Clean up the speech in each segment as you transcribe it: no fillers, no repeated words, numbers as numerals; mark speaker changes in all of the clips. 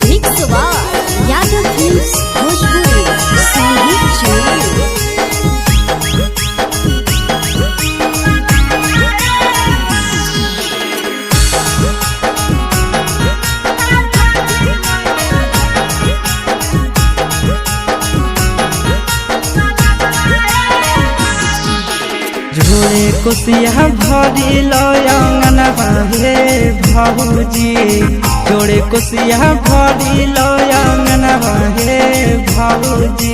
Speaker 1: Mix by Yadav films Bhojpuri Sandeep Chennai.
Speaker 2: झोरे कोसिया भरी long on हे भौजी, जोड़े कोसिया भरी लंगन हे भौजी।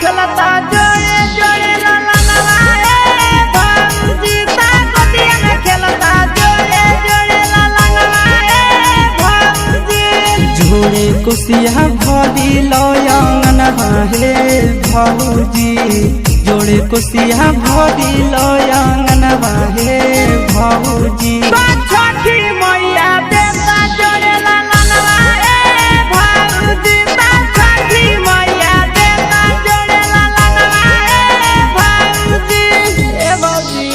Speaker 3: खेलता जोड़े जोड़े ला ला ला ए भौजी, गोदिया में खेलता जोड़े जोड़े ला ला ला ए भौजी।
Speaker 2: झोरे कोसिया भरी लंगन हे भौजी, जोड़े कोसिया भरी लंगन हे भौजी।
Speaker 3: छठी मैया देता जोड़े ला ला ला ए भौजी, छठी मैया देता जोड़े ला ला ला ए भौजी, ए भौजी।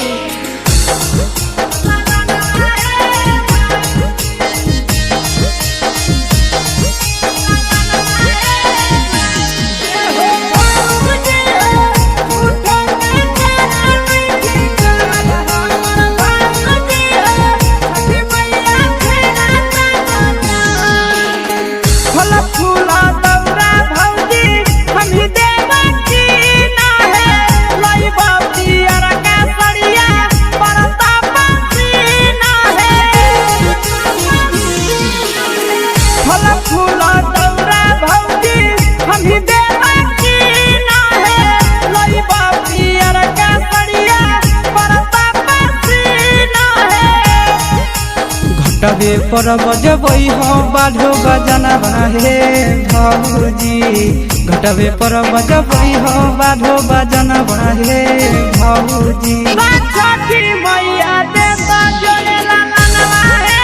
Speaker 3: फल फूल दौरा भौजी हम ही देवा की ना है, लई बापियर का सड़िया परता पसीना है। फल फूल दौरा भौजी हम ही देवा की ना है, लई बापियर का सड़िया परता पसीना है।
Speaker 2: घटबे पर बजबै हो बाढ़ो बजना हे भौजी, घटबे पर बजबै हो बाढ़ो बजना हे भौजी।
Speaker 3: छठी मैया देता जोड़े ला ला ला हे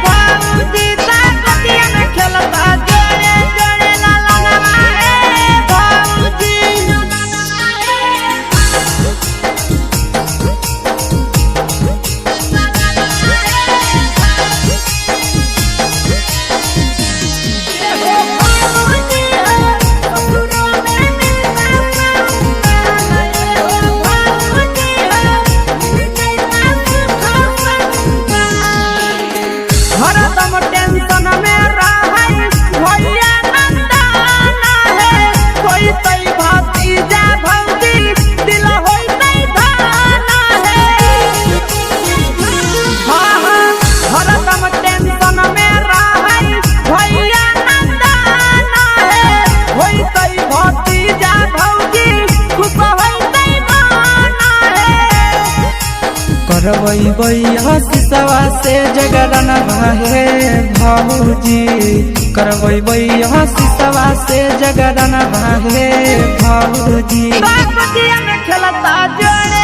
Speaker 3: भौजी, गोदिया में खेलता जोड़े जोड़े ला ला ला हे भौजी। हरदम टेंशन में रहै भैया नंदना है, कोई तई भतीजा भौजी दिल होई तई धाना है। हाँ हाँ, हरदम टेंशन में रहै भैया नंदना है, होई तई भतीजा भौजी खुश होई तई माना है।
Speaker 2: करबै बैया सिसवा से जगरन हे भौजी, करबै बैया सिसवा से जगरन हे भौजी।
Speaker 3: गोदिया में खेलता जोड़े